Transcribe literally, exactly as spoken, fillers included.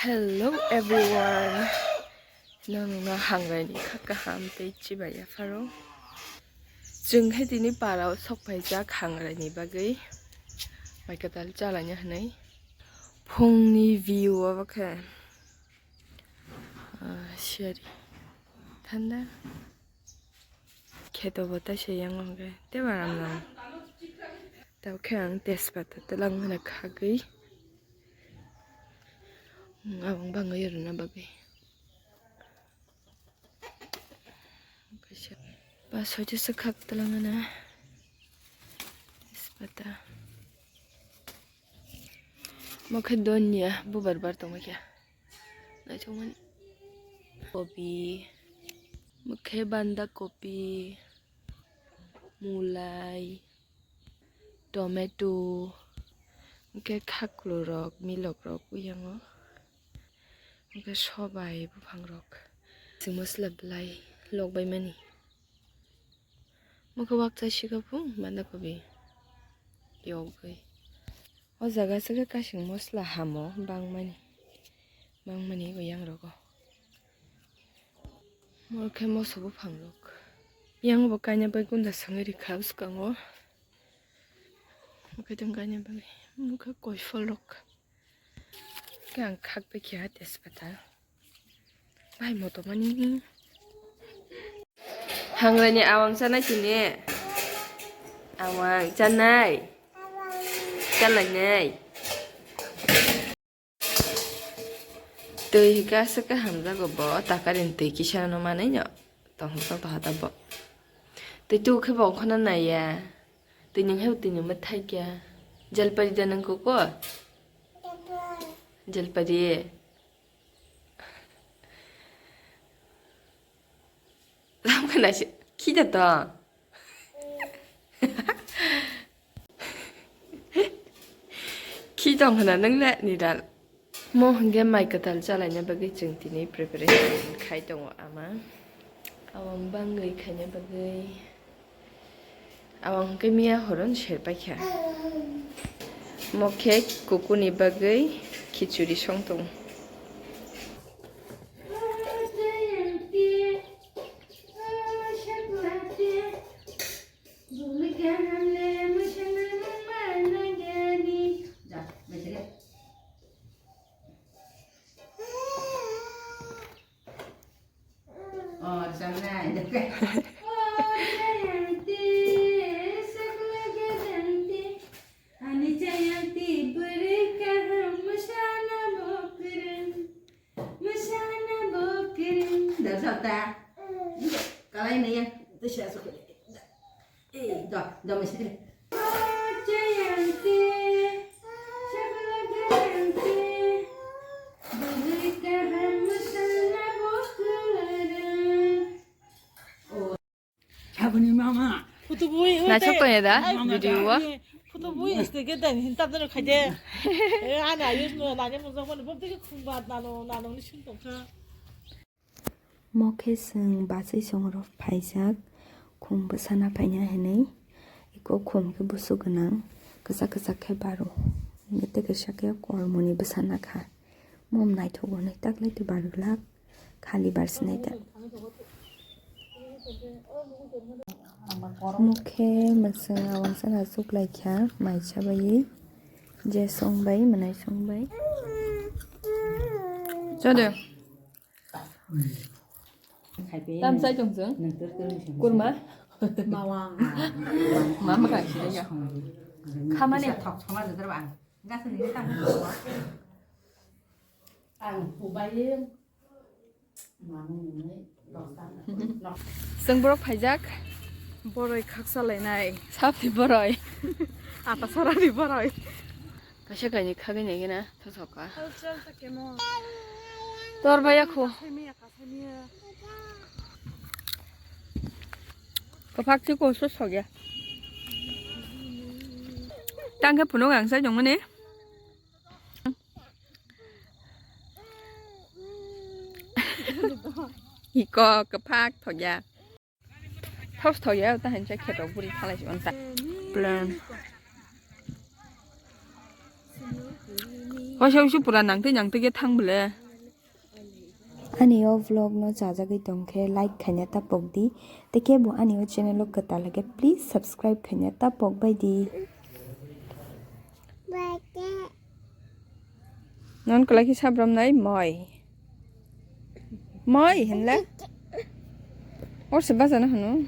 Hello everyone. Nokno hangrai ni kha kaham tei chibai yapharo. Chwng khe tini para o sok phaijak hangrai ni bagwi. Mai kwtal chalaina hwnwi. Phungni view obo khe. Ah, siyari. Thanda. Kheto bo taisa yang hwnkhe tei baram nang. Tei khe ang tejpata twlang mano khagwi. Abang bangwi rwna bagwi. Kaisa ba soita swkak twlang mano. Tejpata. Mo khe donya bubar bar tongma khe. Naithokmani. Kopi. Mo khe banda kopi. Mulai. Tomato. Mo khe khaklu rok, milok rok uyango. Mo khe sobai buphang rok. Chwng mosla belai lok bai mani. Mo khe wakcha sika phung banda kopi. Yogwi. O jaga se khe kasing mosla hamo bangmani, bangmani bo yang rogo. Mo khe moso buphang rok. Yang bo kaina bai gunda sangwi rikha bwskango. Mo khe tong kaina bagwi. Mo khe koiphol rok. Khe ang khak bai khe ha tejpata. Bai moto mani. Hangrani awang chanai tini. Awang chanai. Chalainai. Twi hika se kaham jago bo takarin twi kisa no manai no. Tong tong to hata bo. Twi tu khe bo khona naiya. Twi nung he twi nung ma thai kya. Jalpari da nang ko ko. Jalpari. Lam khna se khida to. Khi tong khna nung le ni dal. Mo hwnkhe mai kwtal chalaina bagwi chwng tini preparation khai tongo ama. Awang bangwi khaina bagwi. Awang hwnkhe miya horon serpai kha. Mo khe kukuni bagwi khichuri song tong. Kalai naya, tu siya suka. Eh, dah, dah mesti. Sabuni mama. Photo bui, ui, Naisok tei. Tong ya da, Ai, video o. Photo bui, este ke dan hin tap dan khai de. Eh, ana ayus no, nanya mo jok mo, bom tege khumbat nano, nano ni sum tong kha. Mo khe chwng bachai songrok phaijak, khum bwsana phaina hinwi. Eko khum khe busu gwnang, kwchak kwchak khe baro. Hingke tei kaisa khe kormoni bwsana kha. Mom naithok hwnwi taklai tei barwlak khali barsinai ta. Mo khe mwswng awang sana chuklaikha, mai chabaiwi, je songbai, mwnai songbai. Chode. Tam sai tong chwng. Kurma. Mama kai sida ya. Khamani. Ang kubai. Chwng borok phaijak. Boroi khaksa lainai. Sapni boroi. Ata sarani boroi. Kaisa kaini khagwi naigena thosok ka. Tor baya khu. Kaphak chi ko so sogya. Tangke phunuk ang sai jong mani. Iko kaphak thogya. Thos thogya ta hancha kheto buri khalai si onta. Plan. Waisa waisa pura nangtwi nangtwi khe thang bole. Ani o vlog no chajagwi tongkhe like khaina tapok di. Tei kebo ani o channel o kwtal hwnkhe please subscribe khaina tapok bai di. Non kwlai khe sabram nai moi. Moi hinle. Or se bajana hano.